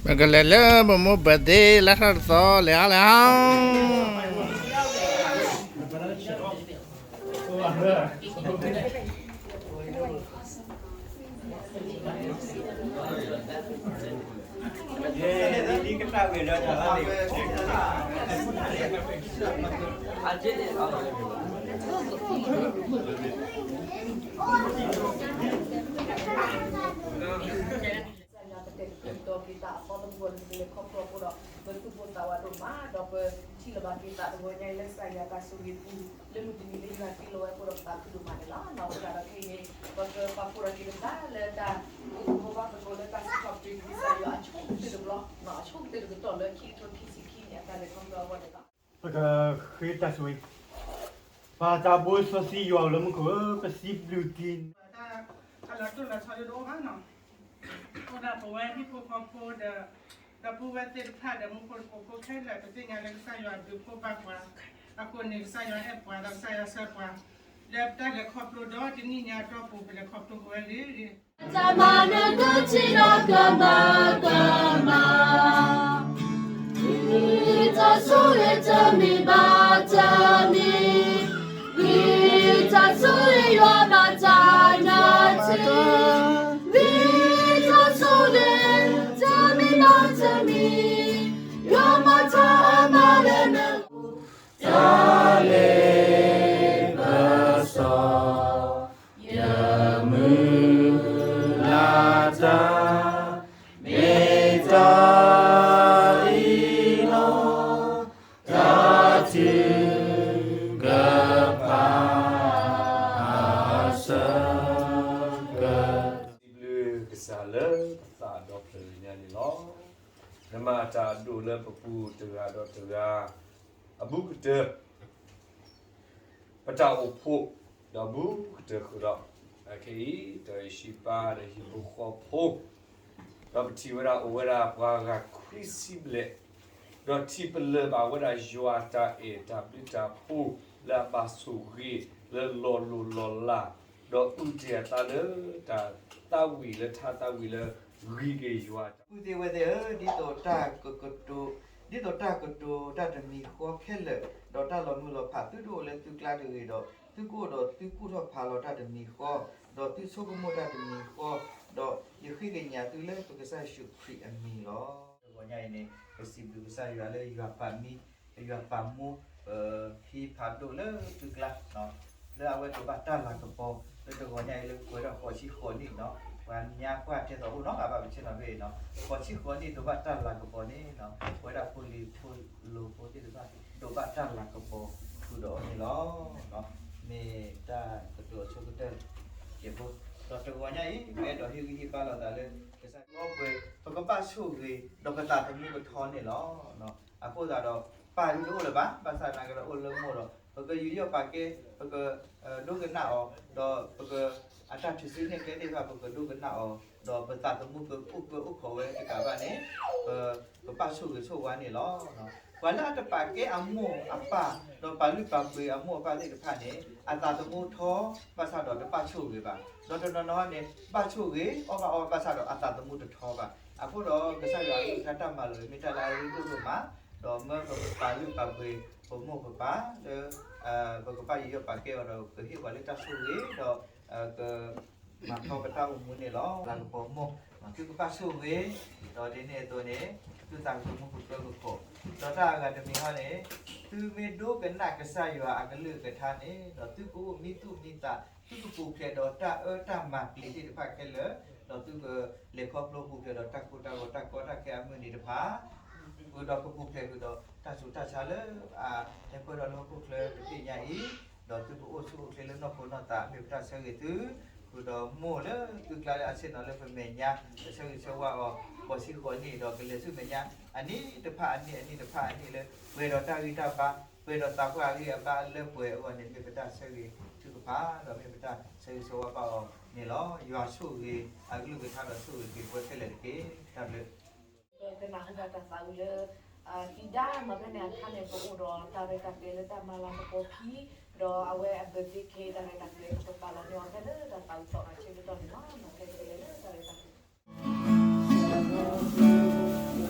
ပကလဲၤလၢပမိၢ် birthday လၢထီၣ်တသီ လဲၤဟီလဲၤဟီ ကစၢ်ယွၤကတဲာ်ကတီၤက့ၤ တၢ်အသီတမုၢ်ဂီၤလၢပကလဲၤခီဖျိအဃိဒီး ပသူၣ်ပိၢ်သးဝးဒိၣ်မး ဒီးပထံၣ်လိာ်ဘၣ်က့ၤသးတဂီၤညါအံၤ လၢကစၢ်ယွၤတၢ်ဆိၣ်ဂ့ၤအပူၤ လၢမုၢ်တနံၤလၢယွၤတ့လီၤဝဲအဃိဒီး ပသးခုဒိၣ်မးန့ၣ်လီၤ. အဃိသတးဒီးခဲအံၤန့ၣ် ပကပာ်ဖှိၣ်ထီၣ်က့ၤပသးလၢတၢ် ပကဘိးဘၣ်သကိးလၢတၢ်စံးထီၣ်ပတြၢၤကစၢ်ယွၤအဆိကတၢၢ်တဘျီ, အဆိကတၢၢ်တကတီၢ်လၢခံကထိခံဆံခံနံၣ်အတၢ်လဲၤခီဖျိအဂီၢ်န့ၣ်လီၤ. ပကဃ့တၢ်ဆိၣ်ဂ့ၤ, ပၢ်သးဘိစီဆှံယွၤလၢမူခိၣ်ဧၢ, ပစံးဘျုးက့ၤ အလီၤတိၢ်လီၤဆီဒိၣ်ဒိၣ်ဘၣ်နီၤ, အိၣ်ဒၣ်ပဝဲဟံၣ်ဖိဃီဖိဒီး ဒီပုၢ်ဝဲၢ်သ့ၣ်တဖၣ်ဒီး မူခိၣ်ဖိဖိခဲလၢာ် ပသ့ၣ်ညါလၢကစၢ်ယွၤဘျုးဖှိၣ်ဘၣ်ပှၤ, အဃိန့ၣ် ကစၢ်ယွၤအဲၣ်ပှၤဒီးကစၢ်ယွၤဆှၢပှၤ လၢတၢ်လဲၤခီဖျိဒီတနံၣ်ညါအတီၢ်ပူၤ ပလဲၤခီဖျိပဝဲဂ့ၤဂ့ၤ တၢ်မၤနၢၤတထံၣ်နီတမၤကမၣ်, ဝံတၢ်ဆိၣ်ဂ့ၤတမံၤဘၣ်တမံၤ, ဝံတၢ်ဆိၣ်ဂ့ၤယွၤမၤတၢ်နၢၤတထံၣ်, ဝံတၢ်ဆိၣ်ဂ့ၤတမံၤဘၣ်တမံၤ, ယွၤမၤတၢ်အမၤလၢန တၢ်လ့ပစီ ယမုၢ်လၢ်တၢ် မ့ၢ်တၢ်အံၤလီၤ, တၢ်ထုကဖၣ်အဆၢကတီၢ် စံးဘျုးကစၢ်လၢပသးဒီဖျၢၣ်ညါန့ၣ်လီၤ. နမၤတၢ်အဒိၣ်လၢပပူၤတဂၤဒီးတဂၤ အဘူးကတၢၢ် ပတၢ်အိၣ်ဖှိၣ် ဒီးဘူးကတၢၢ်ဃုာ်ဒီး အခဲအံၤ ဒီးယဟံၣ်ပၢ်ဒီးဟံၣ်ဖိဃီဖိ ဒီးပထံၣ်ဝဲဒၣ်အိၣ်ဝဲဒၣ်ပှၤဂၤခွံဆံဘျဲၣ်, ဒီးထံၣ်ပလၢၢ်ဘၣ်ဝဲဒၣ်ယွၤတၢ်အဲၣ်တၢ်ဘျုးတၢ်ဖှိၣ်လၢအဘၣ်ဆိၣ်ဂ့ၤလၢလီၤလိၢ်လီၤလး, ဒီးအုၣ်တ့ၢ်အသးလၢတၢ်သးဝံၣ်လၢထါသးဝံၣ်လၢဂံၢ်က့ၤယွၤ ပုၢ်သ့ၣ်ဝဲၢ်သ့ၣ်ဧၢ, ဒ်သိးတၢ်ကတိၤ, ဒ်သိးတၢ်ကတိၤတၢ်တမံၤဃီခဲလၢာ်, ဒီးတၢ်လီၤမုၢ်လီၤဖးသုတအိၣ်လၢသုကျါတဂ့ၤဒီး သုကအိၣ်ဒီးသုကူၣ်ထီၣ်ဖးလီၤတၢ်တမံၤဃီ, ဒီးသုဆိကမိၣ်တၢ်တမံၤဃီ, ဒီးယဃ့ကညးသုလၢပကစၢ်ယ့ၣ်ၡူးခရံာ်အမံၤလီၤ. တဂီၤညါအံၤန့ၣ် ပစံးဘျုးကစၢ်ယွၤလၢယွၤပာ်မံ, ယွၤပာ်မူ ပဟံးဖးဒိၣ်လၢသုကျါ လၢအဝဲဒိးဘၣ်တၢ်လၤကပီၤ လၢတဂီၤညါအံၤလၢပှဲၤဒီးဃိးဆံဃိးနံၣ်နီၤ, ပှၤညါကွၢ်ထဲသိးအိၣ်နီၤ ဘၣ်ပဆ့ၣ်နီၤဖဲအံၤနီၤ, ဃိးဆံဃိးနံၣ်ဒိးဘၣ်တၢ်လၤကပီၤန့ၣ်နီၤ, ပဝဲဒၣ်ဖိလံၤဖိလိၤဖိသ့ၣ်တဖၣ် ဒိးဘၣ်တၢ်လၤကပီၤဃုာ်ဒီးအီၤန့ၣ်လီၤ. မ့ၢ်တၢ်ကတိၤအဆိကတၢၢ် ယဲၢ်ဖိ, ဒီးတဂီၤညါအံၤ ပအဲၣ်ဒိးဟ့ၣ်ဂံၢ်ဟ့ၣ်ဘါလိာ်သးလၢ ကစၢ်ယွၤပှဲၤ ပကဘၣ်ဆိၣ်ဂ့ၤ ဒီးပသးသမူကထီန့ၣ်လီၤ. အဃိသတးဒီး ပၢ်ဒ်တအိၣ်လၢၤဘၣ်, ဘၣ်ဆၣ်သနာ်က့ဒီးအိၣ်လၢမိၢ်ဒီး ပကယူးယီၣ်ပာ်ကဲ, ပက ဒိကနၣ်အီၤ, ဒီးပက အတၢ်ထုးစုနဲၣ်ကျဲသ့ၣ်တဖၣ် ပကဒိကနၣ်အီၤ, ဒီးပသးသမူကအိၣ်ကၢအိၣ်ခိးဝဲတကးဘၣ်န့ၣ် ပကဘၣ်ဆိၣ်ဂ့ၤဆိၣ်ဝါန့ၣ်လီၤ. ပှၤလၢအတပာ်ကဲအမိၢ်အပၢ် ဒီးပာ်လုၢ်ပာ်ပှ့ၤအမိၢ်အပၢ်သ့ၣ်တဖၣ်န့ၣ် အသးသမူထီ ဘၣ်ဆၣ်ဒီးတဘၣ်ဆိၣ်ဂ့ၤဘၣ်. ဒီးတနီၤနီၤန့ၣ် ဘၣ်ဆိၣ်ဂ့ၤ အီၣ်ဘၣ်အီဘၣ်ဆၣ်ဒီးအသးသမူတထီဘၣ်. အဃိဒီးကစၢ်ယွၤအကလုၢ်ကထါတၢ်မၤလိာ်မ့ၢ်တၢ်လၢအရ့ဒိၣ်ဒိၣ်မး, ဒီးမၢပကပာ်လုၢ်ပာ်ပှ့ၤပမိၢ်ပပၢ်လၢ ပကဘၣ်ယူးယီၣ်ပာ်ကဲအီၤဒီးကဟ့ၣ်ပှၤလၢတၢ်ဆိၣ်ဂ့ၤဒီး က မၤထီပတၢ်အိၣ်မူန့ၣ်လီၤ. လၤကပီၤမိၢ်, သုကဘၣ်ဆိၣ်ဂ့ၤ, ဒီးဒ်န့ၣ်အသိးန့ၣ် သုသးကမူကပၢကခိၣ်, ဒီးတၢ်အဂၤတမံၤဟီန့ၣ် သုမ့ၢ်ဒိကနၣ်ကစၢ်ယွၤအကလုၢ်ကထါန့ၣ် ဒီးသုကအိၣ်မံသူၣ်မံသး, သုကပူၤဖျဲးဒီးတၢ်အၢတၢ်မၤပျ့ၤသ့ၣ်တဖၣ်ခဲလၢာ်, ဒီးသုကလဲၤခီဖျိပူၤဖျဲးဒီးတၢ်ကိၢ်တၢ်ဂီၤတၢ်ကီတၢ်ခဲအမုၢ်နံၤတဖၣ် ဃုာ်ဒီးကပူၤဖျဲးဃုာ်ဒီးတၢ်ဆူးတၢ်ဆါလၢ အဟဲပၢၢ်ထီၣ်လၢဟီၣ်ခိၣ်ချၢတသ့ၣ်ညါအံၤ, ဒီးသုကအိၣ်ဆူၣ်အိၣ်ချ့လၢနီၢ်ခိနီၢ်သး မ့ၢ်ပတၢ်ဆၢဂ့ၤသု, ဃုာ်ဒီးမိၢ်လၢသုကျါလၢအဆ့ၣ်နီၤလၢပမဲာ်ညါ ကဆၢဂ့ၤဆၢဝါအီၤဃိးဆံဃိးနံၣ်ဒီးကလဲၤဆူမဲာ်ညါ အနံၣ်တဖၣ်အနံၣ်အနံၣ်တဖၣ်အနံၣ်လၢ ပှဲၤဒီးတၢ်ဂံၢ်တၢ်ဘါ ပှဲၤဒီးသးပှၢ်အဂံၢ်အဘါလၢပှဲၤအဂီၢ်န့ၣ် မ့ၢ်ပတၢ်ဆၢဂ့ၤထုကဖၣ် ဒီးမ့ၢ်ပတၢ်ဆၢဂ့ၤဆၢဝါဘၣ်အီၤန့ၣ်လီၤ. ယွၤဆိၣ်ဂ့ၤအကလုၢ်ကထါဒီးဆိၣ်ဂ့ၤက့ၤပဝဲခဲလၢာ်တက့ၢ်. တၢ်ဘျုး ပကနၢ်ဟူဘၣ်တၢ်သးဝံၣ်လၢ သံဒါမ့ၢ်ဖဲန့ၣ်အခါန့ၣ် ပအိၣ်ဒီးတၢ်ရဲၣ်တၢ်ကျဲၤလၢတၢ်မၤလၤကပီၤခံ, ဒီးအဝဲအ birthday cake တၢ်ရဲၣ်တၢ်ကျဲၤ ပကပာ်လီၤန့ၢ်အီၤဖဲလၢတၢ်သးဝံၣ်သီၣ်တၢ်ဆၢကတီၢ်န့ၣ်လီၤ. ခဲအံၤလၢတၢ်ရဲၣ်တၢ်ကျဲၤ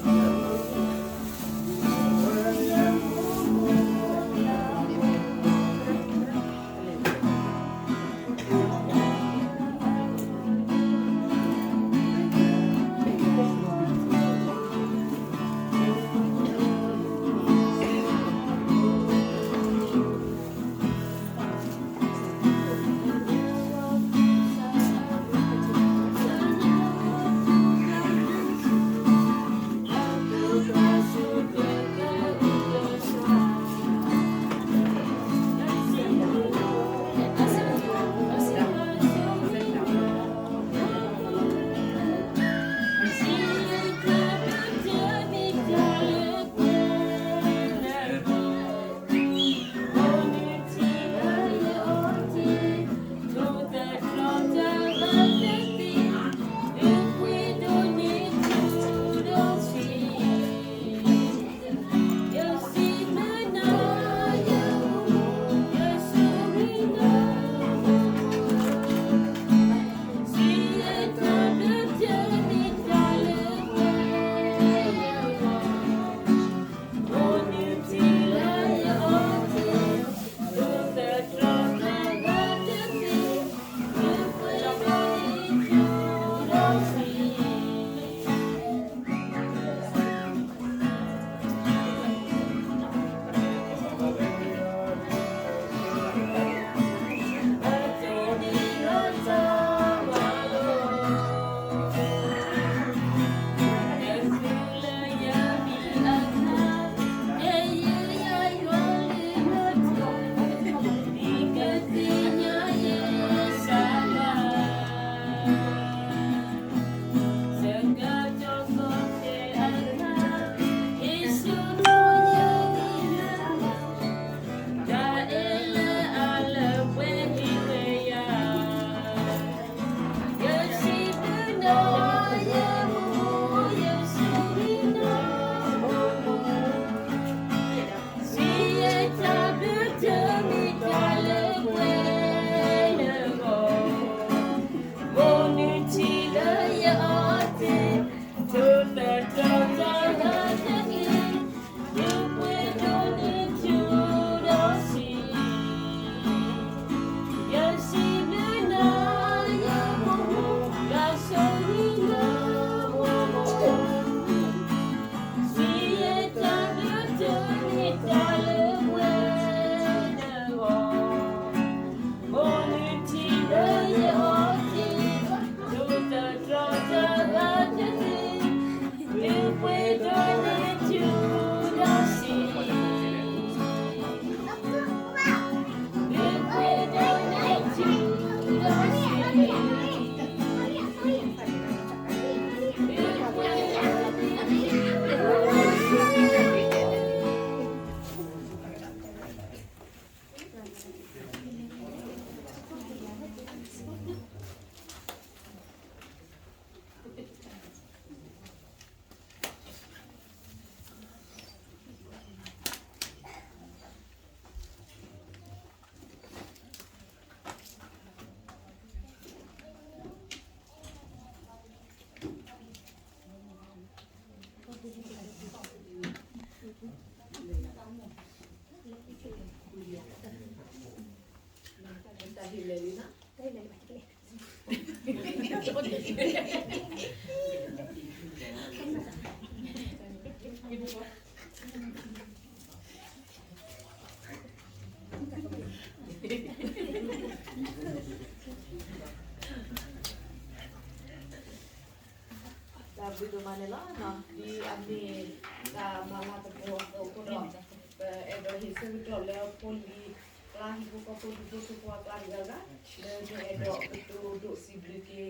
တၢ်ဘျုးဒိၣ်မးန့ၣ်လီၤ. ဒ်အမ့ၢ်တၢ်မၤလၤကပီၤအသိးအဃိဒီး, ပအဲၣ်ဒိးဟ့ၣ်ဆၢကတီၢ်လၢဖိလံၤကျါ ဟံၣ်ဖိဃီဖိဒူၣ်ဖိထၢဖိအကျါတဂၤဂၤ, လၢမ့ၢ်အဲၣ်ဒိးကတိၤဒိးစံးဘျုးက့ၤ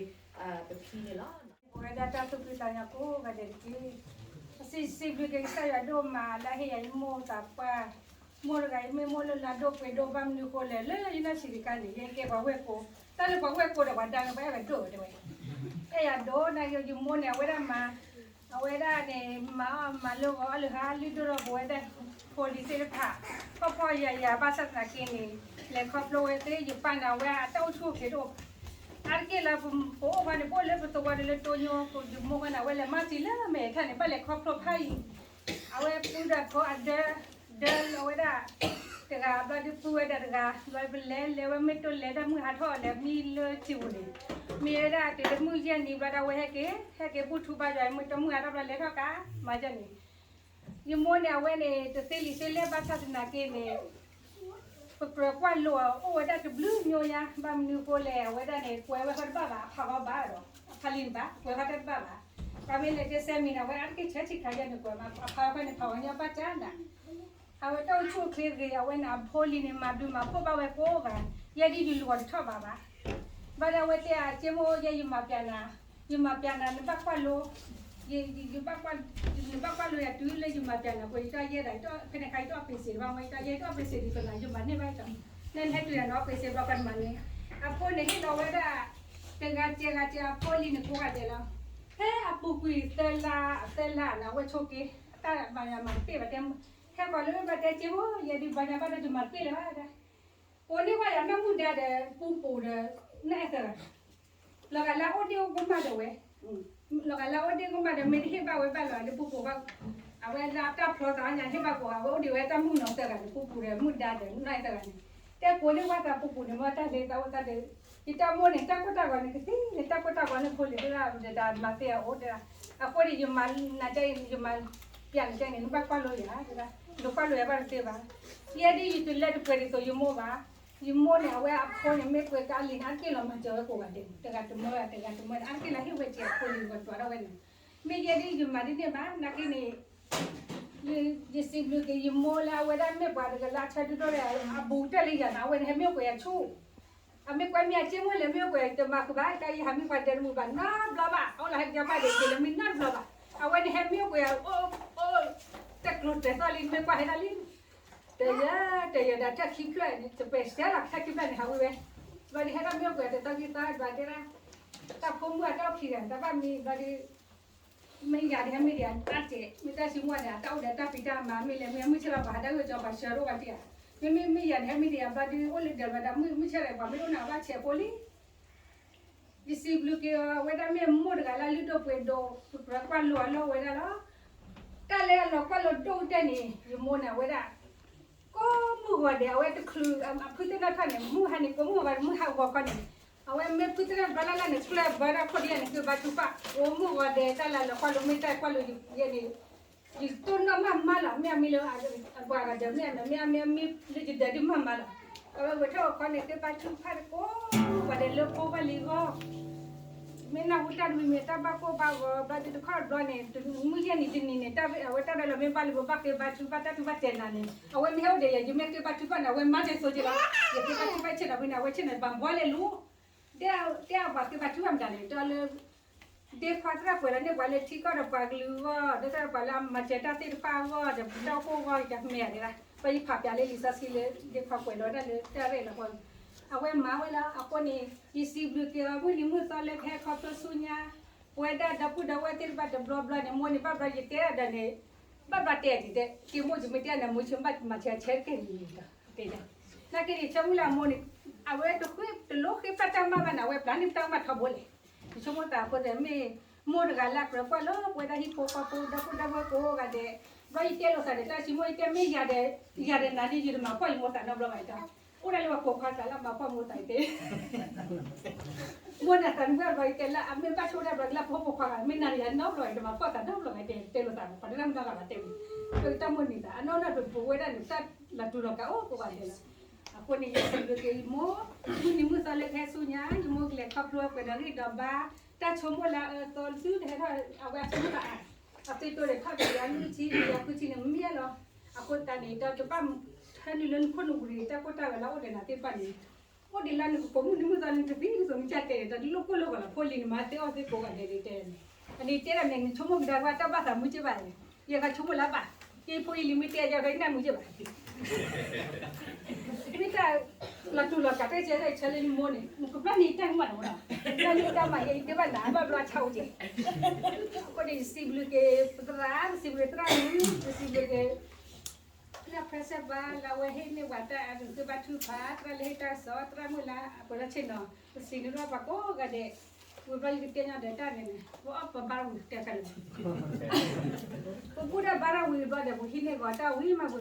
ပဖံန့ၣ်လီၤ. ပဝဲဒၣ်တၢ်သူၣ်ဖှံသးညီကိးဂၤဒဲးတက့ၢ်. ပစံးစံးဘျုးက့ၤကစၢ်ယွၤဒိၣ်မးလၢအဟ့ၣ်ယၤယမိၢ်သးပှၢ်, မိၢ်တဂၤ ယမ့ၢ်မိၢ်လၢလၢဒိၣ်ပှ့ၤဒိၣ် ဘၣ်မနုၤဃိလဲၣ် လၢယနီၢ်ဆံးတခါန့ၣ် ယကဲပှၤဝဲၢ်ကိာ်, တၢ်လၢပှၤဝဲၢ်ကိာ်ဒီးပှၤဒါန့ၣ် ပှၤအဲၣ်ဝဲဒိၣ်တဲဝဲ, အဲၣ်ယၤဒိၣ်န့ၣ် ယမိၢ်န့ၣ် အဝဲဒၣ်မၤ အဝဲဒၣ်န့ၣ် မၤအီၣ်မၤလၢဂီၤအီၣ်လၢဟါ လုၢ်ဒိၣ်ထီၣ်ပဝဲဒၣ်ဖိလံၤသ့ၣ်တဖၣ် ဖှီၣ်ဖှီၣ်ယာ်ယာ် ဘၣ်ဆၣ်သနာ်က့န့ၣ် လဲၤခီဖျိဝဲသ့ၣ် ယပၢ်န့ၣ် အဝဲအတၢ်အိၣ်ဆူၣ်အိၣ်ချ့တအိၣ်ဘၣ်. အါတက့ၢ်လၢပအိၣ်ဖဲန့ၣ် ပအိၣ်လၢပသဝီန့ၣ် လၢတိညိ ယမိၢ်ဝဲန့ၣ် အဝဲလဲၤမၤစံးလၢမဲာ်ထၣ်န့ၣ် ဘၣ်လဲၤခီဖျိဖးယံၤ အဝဲပူဒီးဖိအဒၢ ဒၢလီၤဝဲဒၣ် တဂၤဘျီဒုးပူဝဲဒၣ်တဂၤ ဘျီပလဲၤလဲၤဝဲ မ့ၢ်တိလဲၤတၢ်မုၢ်ဟးထီၣ်လဲၤမံလၢထံပူၤန့ၣ် မ့ၢ်ဝဲဒၣ်တုၤလၢမုၢ်ယဲၢ်နံၤဘျီဒၣ်ဝဲဟဲက့ၤ ဟဲက့ၤဘူၣ်ထူဘါယွၤ မ့ၢ်တၢ်မုၢ်ဟးထီၣ်ဘျီလဲၤထီၣ်ကါ မၤဒ်န့ၣ် ယမိၢ်န့ၣ် အဝဲန့ၣ် တသ့လံာ်သ့လဲၢ်ဘၣ်ဆၣ်သနာ်က့န့ၣ် ပကြၢးကွၢ်လိအီၤ အိၣ်ဝဲဒၣ်တဘျုးမျိုးညါ ဘၣ်မနုၤဃိလဲၣ် အဝဲဒၣ်န့ၣ် ကွဲးဝဲဃီတဘၣ်ဘၣ် အဖးဃီဘၣ်ဒီး အဖးလံာ်န့ၣ်ဘၣ် ကွဲးဃီတဘၣ်ဘၣ် ပှၤမ့ၢ်လဲၤဒဲစဲမံၤန့ၣ် အဝဲအါတက့ၢ်ဆၢထံခးယဲၢ်န့ၣ် ကွဲးမး အဖးဃီန့ၣ် ဖးဝဲညီဘၣ်ကၢ်နၤ အဝဲတၢ်အိၣ်ဆူၣ်အိၣ်ချ့ဂ့ၤ အဝဲန့ၣ် အဖိလံၤန့ၣ် မၤဘျုးမၤဖှိၣ်ဘၣ်ဝဲကိးဂၤ ယဲဒ်ယလူၤအီၤတထီၣ်ဘးဘၣ် ဘၣ်ဒီးအဝဲတဲအက့မိၢ် ယဲယမၤပျးနၤ ယမၤပျးနၤ နဘၣ်ကွၢ်လိ နဘၣ်ကွၢ်လိယၤတုၤလၢယမၤပျးနၤ ပှဲၤယတၢ်ယဲဒၣ် ဖဲန့ၣ်ခါ ယတအီၣ်ပ့ၤစ့းတဘၣ်မ့ၢ် ယတၢ်ယဲတအီၣ်ပ့ၤစ့းဒ်သိးနၤ ယမၤန့ၢ်ဘၣ်ယတၢ် နဟဲတုၤနၤနအီၣ်ပ့ၤစ့းဘျီ ပှၤတမၤန့ၢ် အဖိန့ၣ်ဟ့ၣ်လီၤဝဲဒၣ် တဂၤစဲးဂၤစဲးအဖိလံၤန့ၣ်ကိးဂၤဒဲးလီၤ ဖဲအပူၤကွံာ်သၢလါ သၢလါန့ၣ် အဝဲဆိးက့ အတၢ်ဘၣ်ယၤမၤတပ့ၢ်ဘၣ်တဲ ဟဲဃီၤလၢဘၣ်တဲက့မိၢ် ယဲဒ်ဘၣ်ယၤဘၣ်ဒီးယမၤတပ့ၢ်လၢၤဘၣ် ကိးန့ၢ်ဝဲယၤနီၢ်မုၣ်ဒါဒီး ပူပူၤဒီး နီၢ်အဲၣ်သၢဂၤ လီၤဂာ်လၢအအိၣ်ဒ့ၣ်အိၣ်ကမၣ်ဒီးဝဲ လီၤဂာ်လၢအအိၣ်ဒ့ၣ်ကမၣ်ဒီး မ့ၢ်တဟ့ၣ်ဘၣ်ဝဲဘၣ်လီၤလၢပူပူၤဘၣ် အဝဲလၢအတၢ်ဖျီသးညါဟ့ၣ်ဘၣ်ကိးဂၤ အဝဲအိၣ်ဒံးဝဲတၢ်မုၣ်နီၤသၢဂၤန့ၣ် ပူပူၤဒီးမုၣ်ဒါဒီးနီၢ်အဲၣ်သၢဂၤန့ၣ် တဲကိးန့ၢ်ဝဲသးပူပူၤန့ၣ် မ့ၢ်တၢ်လ့သးအိၣ်သးဒီး ယတၢ်မိၢ်န့ၣ် တၢ်ကိၢ်တၢ်ဂီၤန့ၣ်ကသ့န့ၣ် တၢ်ကိၢ်တၢ်ဂီၤန့ၣ်ဖိလံၤသ့ၣ်တဖၣ်ဒီးမၤသ့အအိၣ်တဲဒၣ် အဃိန့ၣ် ယမၤနၤကဲအံၤ ယမၤပျးနၤကဲန့ၣ် နဘၣ်ကွၢ်လိယၤ နကွၢ်လိယၤဘၣ်တသ့ဘၣ် ယဲဒ်ယတလဲၤတပှဲၤဒ်သိးယမိၢ်ဘၣ် ယမိၢ်န့ၣ် အဝဲအဖိန့ၣ် မ့ၢ်ပှဲၤကါလံာ်န့ၣ် အါတက့ၢ်လီၤမၤစၢၤဝဲကိးဂၤဒဲး တဂၤတမၢ တဂၤတမၢ အါတက့ၢ်လီၤဟ့ၣ်ဝဲစဲးအဖိလံၤဝဲဒွးထီၣ်ဝဲန့ၣ် မ့ၢ်ယဲဒ်ယမၤဒ်န့ၣ်ဘၣ် နာ်က့န့ၣ် ယစံးဘျုးက့ၤယမိၢ်လၢအဝဲဒၣ်မ့ၢ်ပှၤတဂၤလၢအဆၢဒိၣ်ထီၣ်ဝဲ အဘူးတၢ်လၢယၤန့ၣ် အဝဲန့ၣ်ဟဲမ့ၢ်အိၣ်ကွဲးယၤဆူၣ် အမ့ၢ်ကွဲးမ့ၢ်အက့မိၢ်လဲၣ် မ့ၢ်အိၣ်ကွဲးယၤတမၤဃုာ်ဘၣ် တၢ်ယဟးမ့ၢ်ပှၤဒဲတမုာ်ဘၣ်နီတဘျီဘၣ် အအိၣ်လၢဟဲက့ၤဘၣ်ဒဲးက့ၤလၢမ့ၢ်နီတဘျီဘၣ် အဝဲန့ၣ်ဟဲမ့ၢ်အိၣ်ကွဲးယၤ အိၣ် အိၣ် တကျိၤတဲာ်သီၣ်လံ မ့ၢ်ကွၢ်ဟဲဒၣ်လံ တယၢၤ တယၢၤဒီးတၢ်ခံဖျၢၣ်န့ၣ် တပဲာ်စဲလီၤ တၢ်ခံဖျၢၣ်န့ၣ် ဟးဝံၤဝဲ ဘျီဒုးဟဲထီၣ်မ့ၢ်အိၣ်ကွဲးတသီခံသီ ဘျီတဲဒၣ် တၢ်ဖိမုၣ်အတၢ်အိၣ်ခံဂၤ တၢ်ဘၣ်မံ ဘျီဒုး မ့ၢ်ယၤဒုးဟဲမ့ၢ်ဒံး အတၢ်စဲး မ့ၢ်တၢ်ဆိကမိၣ်ဒီး တၢ်အိၣ်ဒီးတၢ်ဖံးတၢ်မၤ မ့ၢ်လဲၤမ့ၢ်မုၢ်ဆ့ၣ်လီၤ ပှၤဟးတၢ်ဂိၢ်ကီ ပှၤဆှၢတအိၣ်ဘၣ်တံၢ်ဧါ မ့မ့ၢ်မ့ၢ်ယၤဒုးဟဲမ့ၢ်ဒံး ဘျီဒုး အိၣ်လၢဒၢးဘျီဒီး မုၢ်ဆ့ၣ်လီၤ ပှၤမ့ၢ်အိၣ်နၤဘၣ်ဆဲးဖိလံ ယစံးဘျုးက့ၤအီၤ အဝဲဒၣ်မ့ၢ်မိၢ်တဂၤလၢအလုၢ်ဒိၣ်ပှ့ၤဒိၣ် ပကြၢးကွၢ်လိအလီၢ်ဝဲဒၣ်လီၤ. တၢ်လၢအလီၤကွၢ်လိဒိၣ်ကတၢၢ်န့ၣ် ယမိၢ်န့ၣ် အဝဲဒၣ် ကိးမုၢ်ဂီၤဒဲး အဝဲတချုး အဖုသ့ၣ်နီၣ်ထီၣ်န့ၣ် မုၢ်ဟါန့ၣ် ကိးမုၢ်ဂီၤဘၣ် မုၢ်ဟါဂီၤခီန့ၣ် အဝဲမ့ၢ်ဖုသ့ၣ်နီၣ်ဘျီလၢ်လၢ်န့ၣ် ကျၢၢ်ဘၢဒၣ်ခိၣ်ဒ်ယဲန့ၣ် က့ၤဘါထုကဖၣ် ကိးမုၢ်ဂီၤဒဲး တၢ်လၢအလီၤကွၢ်လိမ့ၢ်တၢ်ကွၢ်လိယဲန့ၣ် ယတိၢ်နီၣ်မးမးလီၤ မ့ၢ်အမံၤလၢအပှၤဂၤဒီး မ့ၢ်အမံၤ မ့ၢ်အမံၤလၢယဒၢးဒုးမးမးလီၤ. အဝဲဝဲထီၣ်အခီန့ၣ် က့ၤဘါထုကဖၣ်တကိး ပှၤဒီးလၢဖိဘၣ်လံအဂီၢ် မ့ၢ်နၢ်ဟူတၢ်တမံၤမံၤ တၢ်ဘၣ်ကိၢ်ဘၣ်ဂီၤ ဘျီဒုးတခီတဘျီန့ၣ် မုၢ်ယဲၢ်နံၤတနံၤန့ၣ် အဝဲတၢ်ဒီးလီၤမ့ၢ်ဘၣ်လံ ပဘၣ်က့ၤဘါထုကဖၣ် တၢ်ထုကဖၣ်တဲနၤန့ၣ် အဝဲမ့ၢ်ဟဲအိၣ်ဒီးယၤ ယမ့ၢ်က့ၤဘါထုကဖၣ်န့ၣ် အဝဲမၤစၢၤဆိက့ၤလီၤ. ယက့ၤဘါထုကဖၣ်ဆ့ၣ်နီၤဖဲန့ၣ် အဝဲဆ့ၣ်နီၤဘၣ်ဘှီလဲၤလူၤ တဲအပှၤက့ၤဘါထုကဖၣ်မတၤလဲၣ် တၢ်လၢ ဒ့ခွါသရၣ်ပှဲၤလီၤန့ၢ်ပှၤလၢထံကီၢ်ဒီးပှၤကလုာ်အဂီၢ် ဒ်သိးပှၤလၢအမၤစၢၤတၢ်သ့ၣ်တဖၣ်အဂီၢ် ဒီးပတၢ်အိၣ်ဖှိၣ်အဂီၢ် ယမ့ၢ်ယၤဒၣ် ပှၤယဖးပျးလၢလံာ်စီဆှံလၢ ဒ့ခွါပှဲၤလီၤတၢ်လၢတၢ်ရဲၣ်လီၤပှၤ အဝဲမၤဝဲလီၤ အဃိန့ၣ် ယစံးဘျုးက့ၤအီၤ မုၢ်နံၤမုၢ်သီလၢကဟဲခီဖျိဆူညါ ပဝဲဒၣ်ဒီပုၢ်ဒီဝဲၢ်သ့ၣ်တဖၣ်တဘျီဘျီန့ၣ် မိၢ်န့ၣ်ဘၣ်ဘျီယတဲဒၣ်န့ၣ် ဘၣ်ဘျီတဲဒ်တဲ က့ၤမိၢ်ယမ့ၢ်တဲနၤ မိၢ်ယမ့ၢ်ဘၣ်မၤစၢၤဆဲးတက့ၢ်န့ၣ်ဒီး တဲယၤ နာ်က့န့ၣ် ဆၢမုၢ်လၢ်အမိၢ်န့ၣ် အဝဲတဃ့တလိၣ်ဃ့ပတၢ်ကမၣ်ဘၣ်န့ၣ် အဝဲပျၢ်န့ၢ်ပတၢ်ကမၣ်ထီဘိလဲၣ် ယဆိကမိၣ်သးအဃိသတးမ့ၢ် မိၢ်တဂၤလၢအကြၢးကွၢ်လၢပဝဲဒၣ်ဟံၣ်ဖိဃီဖိ ဒီပုၢ်ဒီဝဲၢ်ကိးဂၤဒဲး, ဘျီယတဲလိာ်သးဒီးတၢ်ဆံမိၢ် ယတဲမ့ၢ်ယၤဒီး ယၤဒီးနၤန့ၣ် ယတမၤဖှီၣ်ယမိၢ်သးနီတဘျီဘၣ်အံၤတၢ်, အိၣ်ဒၣ်လၢပှၤပိာ်ခွါသးလၢအမၤဖှီၣ်မိၢ်သးအံၤတဲ မိၢ်နၤသးနဘၣ်ဘျီ ယတဲလၢအမ့ၢ်ဘၣ်ဆိၣ်ဒၣ်ဘျီကလၢပှၤပိာ်ခွါဂၤ မ့ၢ်နၤဒီးယၤနီတဘျီဘၣ် ယတမၤဖှီၣ်သးနီတဘျီဘၣ်တဲ တဲလိာ်သး ပှၤတဒၣ်မုၢ်နီၢ်ဂၤဘၣ်တဲဝံၤ, ပတၢ်မိၣ်န့ၢ်သး အနီၢ်နီၢ်ပပဝဲဒၣ်န့ၣ် တၢ်လီၤတူာ်လီၤကာ်အိၣ်ကိးဂၤဒဲးလီၤ. အဃိန့ၣ် ယစံးဘျုးက့ၤယမိၢ်, မုၢ်နံၤမုၢ်သီလၢကဟဲဆူညါ ယမိၢ်ကလဲၤခီဖျိပှဲၤဒီးဂံၢ်ဒီးဘါ, တၢ်ဆိကမိၣ်လၢအအၢအသီသုတဟဲထီၣ် အဝဲအဆိကမိၣ်လၢအ အသုတိၤန့ၣ် ထီၣ်က့ၤယၤလွံၢ်ဆံ ယၤဃုဆံန့ၣ် မ့ၢ်လီၤ. အဃိသတးန့ၣ် တၢ်တဘၣ်ထၢနုာ်လၢနခိၣ်နူာ်ပူၤန့ၣ် တၢ်ကိၢ်တၢ်ဂီၤလၢအအိၣ်ဒီးနၤသ့ၣ်တဖၣ်န့ၣ် အိၣ်ဒံးလၢနကပိာ်မုၢ်နံၤမုၢ်သီလၢနတသံကစီၤမုၢ်ကၢ်တဲာ်န့ၣ် တၢ်တလိၣ်ကိၢ်လိၣ်ဂီၤလီၤ ဖိလံၤနမၤသ့အီၣ်သ့ကိးဂၤဒဲးဒ်တဲန့ၣ်, အန့ၣ်တဲဒၣ်န့ၣ် နဆိကမိၣ်ကဒါကွၢ်တၢ်ဘၣ်သးမုၢ်က့ၢ်ဘၣ်န့ၣ် ယကဆိကမိၣ်လၢဘၣ်, က့ဖိယလံၤမ့ၢ်တဲယၤဖဲယနၢ်မုၢ်က့ၢ်ဘၣ် မ့ၢ်တၢ်လီၤတူာ်လီၤကာ်တၢ်ဆၢဆၢလၢယမိၢ်န့ၣ် မ့ၢ်ကဘျီန့ၣ်တၢ်ကမၣ်တမူလီၤ, ဘျီန့ၣ်တၢ်မၤယဲ ယတဲဘၣ်နၤဘၣ်ဘျီအဆၢအိၣ်က့ၤ, အဃိန့ၣ် ယစံးဘျုးက့ၤပသရၣ် ယစံးဘျုးသရၣ်မုၣ် ယစံးဘျုးက့ၤ လၢ present ဘၣ် လၢအဝဲဟ့ၣ်န့ၢ်ပှၤတၢ်အဒုးသ့ၣ်ဘၣ်ထုကဖၣ် သရၣ်လၢဟ့ၣ်တၢ်ကစီၣ် သရၣ်မုၣ်လၢအပှဲၤလၢဆ့ၣ်နီၤ ပစံးန့ၢ်ဘၣ်ပှၤကိးဂၤဒဲး, ဝံၤဘျီယကတဲညီဒီးတၢ်န့ၣ်န့ၣ် ပအီၣ်ပဘါရဝံၤတဲခဲ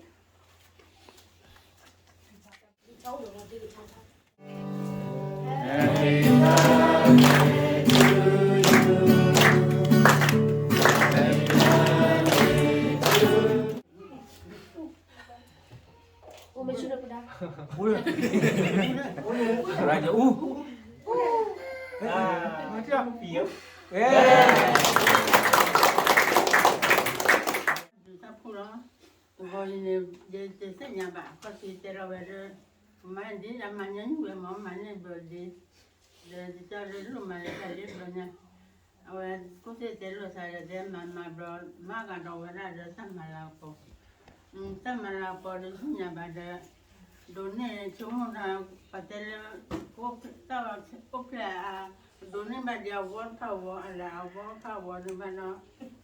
လၢာ်, ပဘူၣ်တၢ်ဘါရဝံၤဘျီဒီး ပဟံးန့ၢ်ဂီၤတၢ်ဝံၤမး ပက့ၤမး တၢ်ဘျုး တၢ်ဖိလီၤ, တဂီၤအံၤန့ၣ် ယတသ့ၣ်ညါဘၣ် ခီၣ်ထံးတဲလီၤဝဲဒီး မၤဒ်အမၤညါနုၢ်ဝဲမၤ မၤန့ၢ်ဘျီဒ့ ဒီးတၢ်လၢလိၣ်မၤလၢတၢ်လၢဘျီညါ, အဝဲကိးသ့ၣ်တဲလိာ်သးဒီး တဲမၤမၤဘျီ မၤဂၤဒီးဝဲဒၣ်ဒီးတၢ်မၤလၤကပီၤ, တၢ်မၤလၤကပီၤဒီးသ့ၣ်ညါဘၣ်ဒီး ဒိးန့ၢ်ဆိကမိၣ်ဒီး ပတဲလၢ တၢ်အိၣ်ဖျဲၣ်အါ ဒိးန့ၢ်ဘၣ်ဒံးအဝီတဖၣ်ဝီ အလၢအဝီတဖၣ်ဝီဒံးဘၣ်ဒီး အ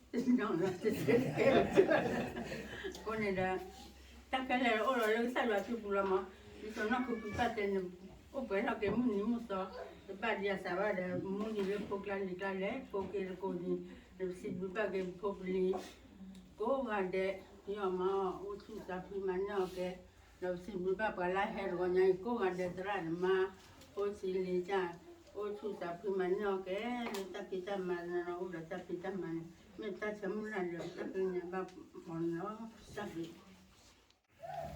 ဃိန့ၣ်ဒီး တၢ်ခဲလၢာ်အိၣ်လီၤလၢကစၢ်ယွၤစုပူၤလီၤမး, ဒ်သိးနီၢ်ခိကံပၢ်တဲန့ၣ် အိၣ်ပှဲၤထီၣ်က့ၤမုၢ်နံၤမုၢ်သီ, တဘၣ်ဒံးအသးဘၣ်ဒီး မုၢ်နံၤလၢဖိကျါလံၤကျါလဲၣ် ကိးက့ၤတကိးနံၤ, ဒီးပစံးဘျုးဘၣ်က့ၤပဖိပလံၤ ကိးဂၤဒဲး, ယီၤမး အိၣ်ဆူၣ်သးဖှံမၤန့ၢ်အီၤကဲ, ဒီးပစံးဘျုးဘၣ်ပှၤလၢဟဲတဂီၤညါအံၤ ကိးဂၤဒဲးသရၣ်သမါ, အိၣ်ဆံးလံာ်တၢ်, အိၣ်ဆူၣ်သးဖှံမၤန့ၢ်အီၤကဲ, လၢတၢ်ဖံးတၢ်မၤန့ၣ် အိၣ်ဒီးတၢ်ဖံးတၢ်မၤန့ၣ် မ့ၢ်တၢ်ဆၢမုၢ်လၢ်လၢ တၢ်ကညးဘၣ်ပှၤန့ၣ်လီၤ.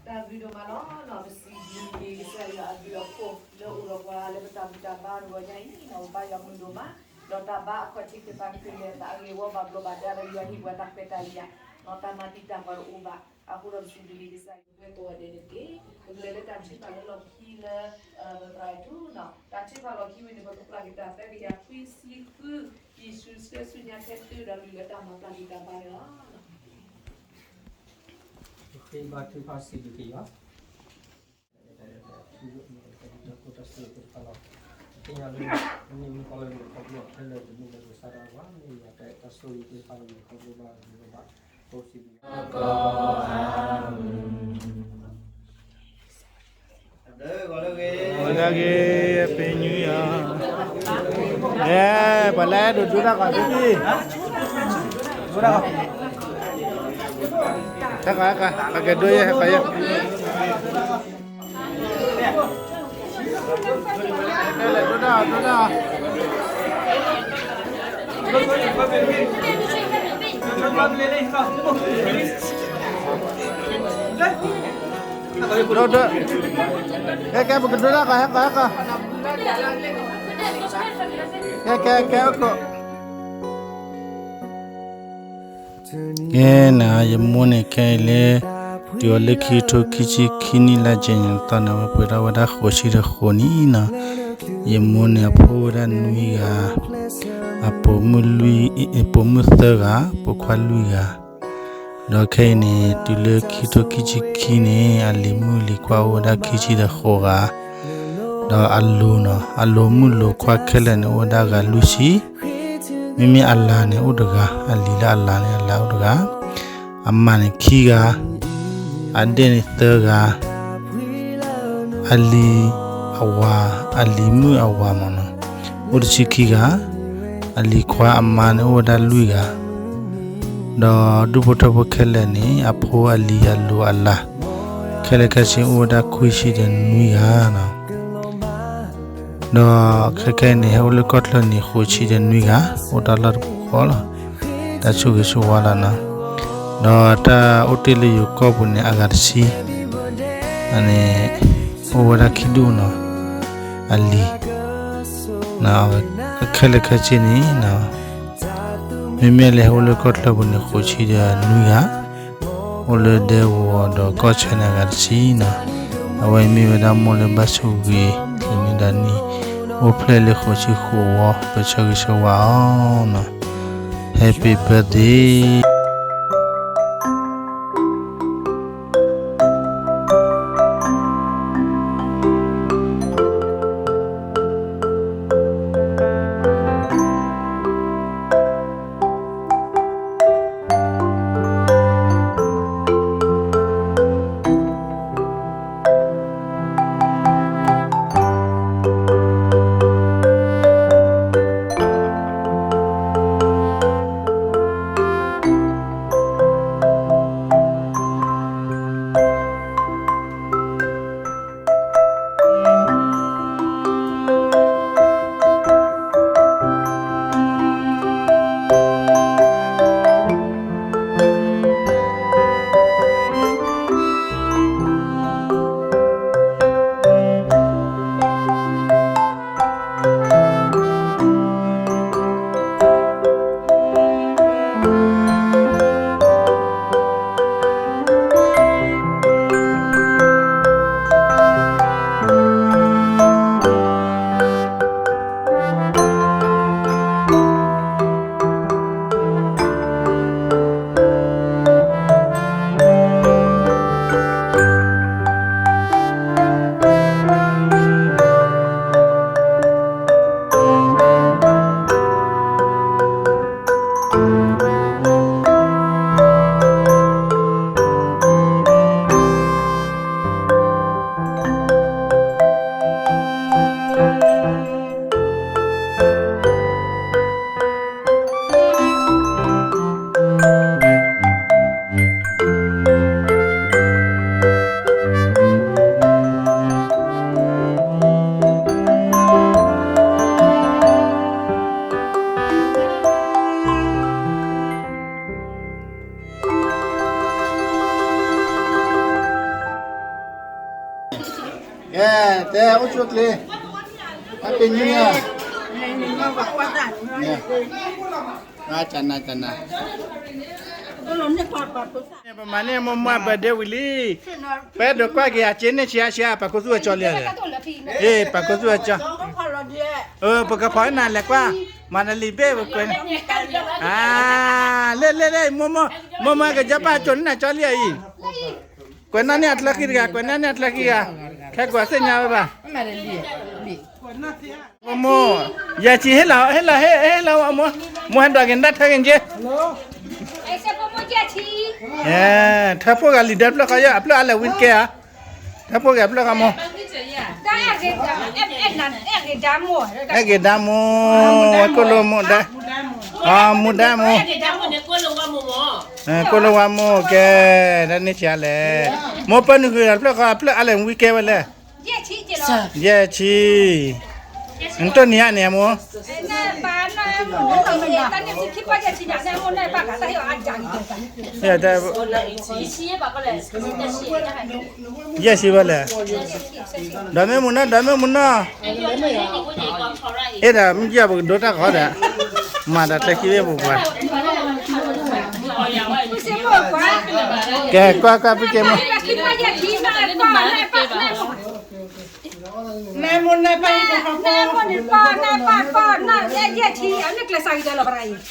တၢ်ဘျုး တၢ်ဘျုးဒိၣ်မးလီၤ. ပစံးဘျုးက့ၤကစၢ်ယွၤအဘျုးအဖှိၣ် လၢအိၣ်ဒီးပှၤလၢပတၢ်ဘူၣ်တၢ်ဘါတဂီၤညါအံၤ ပဘါယွၤမုာ်ဒိၣ်မး, ဒီးတၢ်ဘါအခီၣ်ထံးသ့ၣ်တဖၣ်ခဲလၢာ် သးအဂ့ၤဝီဘၣ်ဘျီးဘၣ်ဒါဒီး ယွၤဟ့ၣ်ပှၤတၢ်ခွဲးတၢ်ယာ်, တၢ်မၤတံာ်တာ်ပှၤတအိၣ်ဘၣ်. အဃိဒီးပစံးဘျုးက့ၤကစၢ်ယွၤ ပဝဲကိးဂၤဒဲးန့ၣ်တက့ၢ်. ပကလဲၤလၢတၢ်ထုကဖၣ်လၢလီၢ်ခံလၢ ပသရၣ်အံၤထူနီၤ, တၢ်ထုကဖၣ်လီၢ်ခံဝဲန့ၣ် ပကပျၢ်က့ၤတၢ်သၢကယၤခွံဆံဃု, ယ့ၣ်ၡူးဆှၢဆူညါထဲတုၤဒီးလုၢ်လၢတၢ်မၤပျၢ်က့ၤတၢ်ဘါန့ၣ်လီၤ. ပဃ့ဘါထုကဖၣ်စံးဘျုးက့ၤယွၤ တၢ်ဆိၣ်ဂ့ၤသ့ၣ်တဖၣ်လီၤ. သ့ၣ်ညါလၢ မုၢ်နံၤမုၢ်သီလၢနခီဖျိခဲလၢာ် တမ့ၢ်လၢပကစၢ်ဒၣ်ဝဲ မ့ၢ်ယွၤကဲတၢ်ဆိၣ်ဂ့ၤသ့ၣ်တဖၣ်လၢနခီဖျိဘၣ်ဂ့ၤဘၣ် အိၣ်စံးဘျုး ဝဲဒၣ်ဂ့ၤ ပညူယၤ အဲ ပှၤလၢဒိးဒိတၢ်ဂီၤသ့ၣ် တၢ်ဂီၤ တၢ်ဂီၤ ပကဒိယဲ ပယဲ ဒိတၢ် ဒိတၢ် ဒိ ဒိ ကဲ ကဲ ပကဒိတၢ်ဂီၤ ဟဲကီး ဟဲကီး ကဲ ကဲ ကဲ အိၣ်ခိး ကဲနၤ ယမိၢ်န့ၣ်ခဲအံၤလၢ တုၤအီၤလၢခံကထိခံဆံခံနံၣ်လါ January သီန့ၣ် အဝဲပှဲၤထီၣ်ဝဲဒၣ်ဃိးဆံဒီးဃိးနံၣ်နီၤ. ယမိၢ်န့ၣ်အဖိဝဲဒၣ်နွံဂၤ, အပိာ်မုၣ်လွံၢ်, ပိာ်မုၣ်သၢဂၤ, ပိာ်ခွါလွံၢ်ဂၤ. ဒီးခဲအံၤန့ၣ် တုၤလၢခံကထိခံဆံခံန့ၣ် အလံၤမုၣ်လံၤခွါအိၣ်ဝဲဒၣ်ခံဆံဒီးဃိးဂၤ, ဒီးအလိၤနီၤ, အလိၤမုၣ်လိၤခွါခဲလၢာ်န့ၣ် အိၣ်ဝဲဒၣ်ဂၤလွံၢ်ဆံ, မ့မ့ၢ်အလၤန့ၣ်အိၣ်တဂၤ, အလံၤလၢအလၤန့ၣ် အလၤအိၣ်တဂၤ, အမါန့ၣ်ခံဂၤ, အဒဲၣ်န့ၣ်သၢဂၤ, အလံၤအဝၤ, အလံၤမုၣ်အဝၤမ့ၢ်နီၤ, အိၣ်တဆံခံဂၤ, အလံၤခွါအမါန့ၣ်အိၣ်ဝဲဒၣ်လွံၢ်ဂၤ, ဒီးဒူၣ်ဖိထၢဖိခဲလၢာ်န့ၣ် အဖိအလံၤအလိၤအလၤ ခဲလၢာ်ခဲဆ့အိၣ်ဝဲဒၣ်ခွံဆံဒီးနွံဂၤနီၤ. ဒီးခဲခဲအံၤန့ၣ် ဟဲအိၣ်လၢကီၢ်ချၢန့ၣ် ဃိးဆံဒီးနွံဂၤ, အိၣ်တၢ်လီၢ်တပူၤဃီလီၤ. တၢ်ဆိၣ်ဂ့ၤဆိၣ်ဝါလီၤနီၤ. ဒီးတၢ်အိၣ်တ့ၢ်လၢယိၤကီၢ်ပူၤန့ၣ် အဂၤတဆံ, န့ၣ် အိၣ်ဝဲဒၣ်ခံဒူၣ်နီၤ, အလံၤ ခဲလၢာ်ခဲဆ့န့ၣ် မ့မ့ၢ်လၢဟဲအိၣ်လၢကီၢ်ချၢပူၤန့ၣ် ဃိးဆံဒီးနွံဂၤ, အိၣ်လၢဒဲကဝီၤဒီးကီၢ်ဆၢန့ၣ် အဂၤတဆံနီၤ. အဝဲမ့ၢ်ဝဲဒၣ်မိၢ်လၢဘၣ်ဆိၣ်ဂ့ၤ လၢနံၣ်ဒီးနံၣ် အိၣ်ဖျဲၣ်လၢဃိးဆံဃိးဝီ ပဆၢဂ့ၤဆၢဝါအီၤနီၤ. Happy birthday. ကဲ, တဲအိၣ်ဆူၣ်အိၣ်ချ့, Happy New Year. ကနၤကနၤ, ပမၤန့ၢ်မိၢ်မၢ် birthday ဝံၤလံ, ပအဲၣ်ဒိးကွၢ်က့ၤအစ့န့ၢ်ဆံးအါဆံး ပာ်ခူသူၣ်အကၠီလံဧါ, အ့ ပာ်ခူသူၣ်အကၠီ, ပကဖီၣ်နၤလဲၤကွၢ်, မၤနလံာ်ဘ့ၣ်ပကွဲး, လ့ၣ်လ့ၣ်လ့ၣ်, မိၢ်မၢ်ကစၢ်ပာ်ကၠိန့ၢ်နၤကၠီလံဧါအံၤ, ကွဲးနီၣ်န့ၢ်အချၢခံတဂၤ, ကွဲးနီၣ်န့ၢ်အချၢခံဂၤ, ခဲကိးသ့ၣ်ညါဝဲဘၣ်. မိၢ်, ယဲၢ်ဆံ ဟ့ၣ်လီၤ, ဟ့ၣ်လီၤ, ဟ့ၣ်လီၤ, မိၢ်, မိၢ်ဟဲဒိးက့ၤနတၢ်ထၢက့ၤက့ၤ, ထၢဖှိၣ်ဂၤလံာ်ဒၢဖျၢၣ်ဃီယဲၢ်, အဖျၢၣ်အါလဲၣ်ဝံတကဲဧါ, ထၢဖှိၣ်ဂၤဖျၢၣ်ဃီမိၢ်, အဲၣ်ဂ့ၤဒါမိၢ်, ဝဲကိၣ်လိာ်မိၢ်ဒါ, မူဒါမိၢ်, ကိၣ်လိာ်ဝါမိၢ်ကဲ, တၢ်န့ၢ်ဆံးအါလဲၣ်, မိၢ်ပၢနုာ်ဃုာ်တၢ်ဖျၢၣ်ဃီ အဖျၢၣ်အါလဲၣ်ဝံကဲဝဲလဲၣ်, ယဲၢ်ဆံ, နတိၢ်နံၤဧါန့ၣ်မိၢ်, ယဲၢ်ဆံဝဲလဲၣ်, ဒီးမ့ၢ်မူနီၢ် ဒီးမ့ၢ်မူနီၢ်, အဲၣ်ဒိးမ့ၢ်ယဲၢ်ပကဒိတၢ်ဃီဒီး, မၤဒီးတၢ်ခံဘ့ၣ်ပပှၤ ကဲ ကွၢ်ကွၢ် ဖုကဲမိၢ်,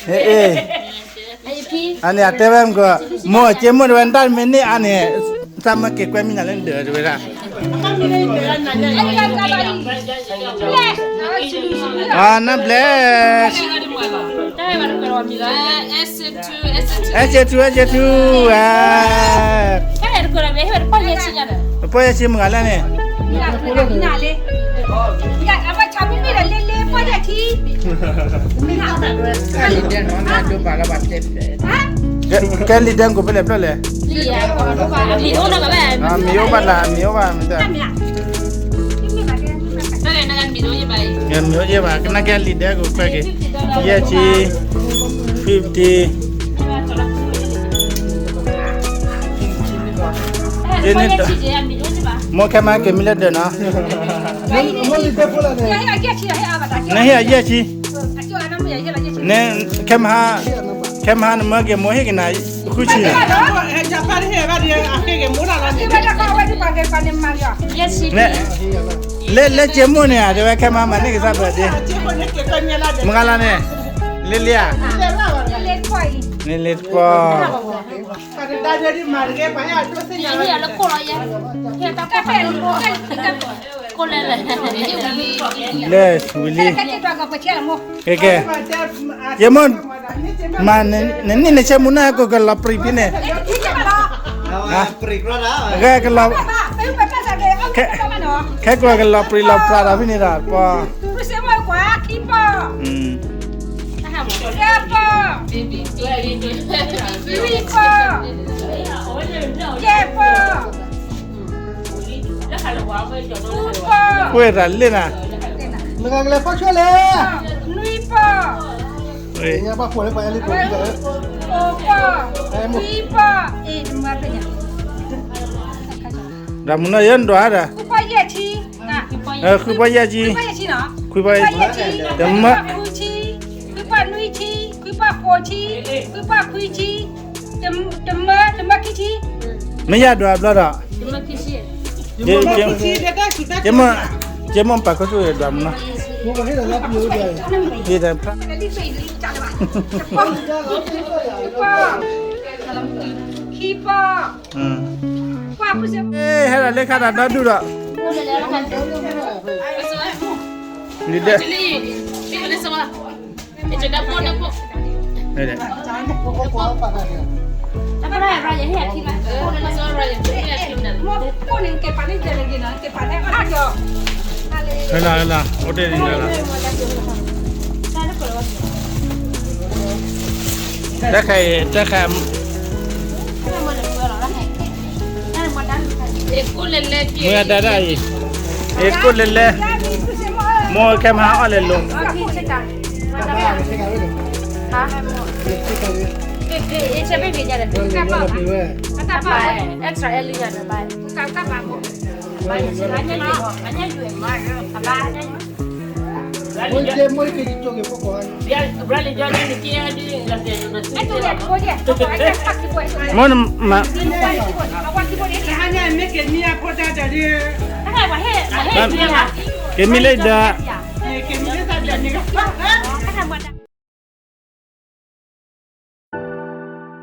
အ့ၣ်, အန့ၣ်အတဲဝဲမ့ၢ်ကီး, မိၢ်အက့မိၢ်တဝဲ နတၢ်မ့ၢ်န့ၢ်အါန့ၣ်, သးမၢက့ၤကွဲမံၤနၤလၢနဒၢးတဝဲဒၣ်, အနဘျဲၣ် အဲၣ်စ့ထူ အဲၣ်စ့ထူ ပှၤယဲၢ်ဆံမုၢ်ဂၤလဲၣ်န့ၣ်, ကဲလံာ်ဒဲကိးဖဲလဲၣ်ဖျၢၣ်လဲၣ်, မံၤအိၣ်နီတဂၤဘၣ်, မံၤအိၣ်ဘၣ်မ့ၢ်တၢ်, မံၤအိၣ်ယဲဘၣ်, ကနၣ်ကဲလံာ်ဒဲကိးခွဲက့ၤ, ယဲၢ်ဆံ, fifty, ယဲၢ်ဆံ, မိၢ်ခဲမါက့ၤမံလၢဒၢးနီၤ, နဟ့ၣ်အယဲၢ်ဆံ, န, ခဲမဟါ, ခဲမဟါနမၢက့ၤမိၢ်ဟ့ၣ်က့ၤနၤဃုဆံ, လၢ, လၢက့ၤမိၢ်န့ၣ်ဧါ, တဲဝဲခဲမဟါမၤန့ၢ်ကစၢ်ဘၢၣ်ဒ့, မုၢ်ဂၤလၢ်န့ၣ်, လ့လ့ဧါ, လ့လ့တပီၢ် လၢဝံၤလံ, လၢဝံၤလံ, ကဲ, ကဲ, ယမိၢ်, မ့ၢ်နနံၣ်နဆဲမူနၢ်ကကလီၤပြံဖဲန့ၣ်, ကလီၤ, ခဲကလီၤပြံလီၤပြါဒီးဖဲန့ၣ်ဒီး, ပှၤ ပီၢ်, ယဲၢ်ပီၢ်, ဃုပီၢ်, ဃုပီၢ်, ကွဲးတၢ်လ့ၣ်နၤ, နွံပီၢ်, အိၣ်ပီၢ်, ခွံပီၢ်, ဒီးမုၢ်နီၤယဲၢ်ဒွးဒီး, ဃုပီၢ်ယဲၢ်ဆံ, ဃုပီၢ်ယဲၢ်ဆံ, တမၢ, ဃုပီၢ်နွံဆံ, ဃုပီၢ်ဃိးဆံ, ဃုပီၢ်ခွံဆံ, တမၢ, တမၢခံဆံ, မ့ၢ်ယၤဒွးဘျီဒီး, ယမိၢ်ပာ်ခူသူၣ်ယဒွးမုၢ်နီၤ, ခံပီၢ်, ဟဲဒီးလၢခါဒီးဒီဒူၣ်ဒီး, လံာ်ဒဲ ဟဲလီၤ, ဟဲလီၤ, အိၣ်တ့ၢ်န့ၣ်လီၤ, တၢ်ခါအံၤ, တၢ်ခါ, မုၢ်အတၢ်ဒၣ်အံၤ, အ့ၣ်ကိၣ်လဲၤလဲၤ, မိၢ်ခဲမဟါအီၣ်လဲၤလိၤ မိၢ်မး, က့ၤမံလၢဒၢး,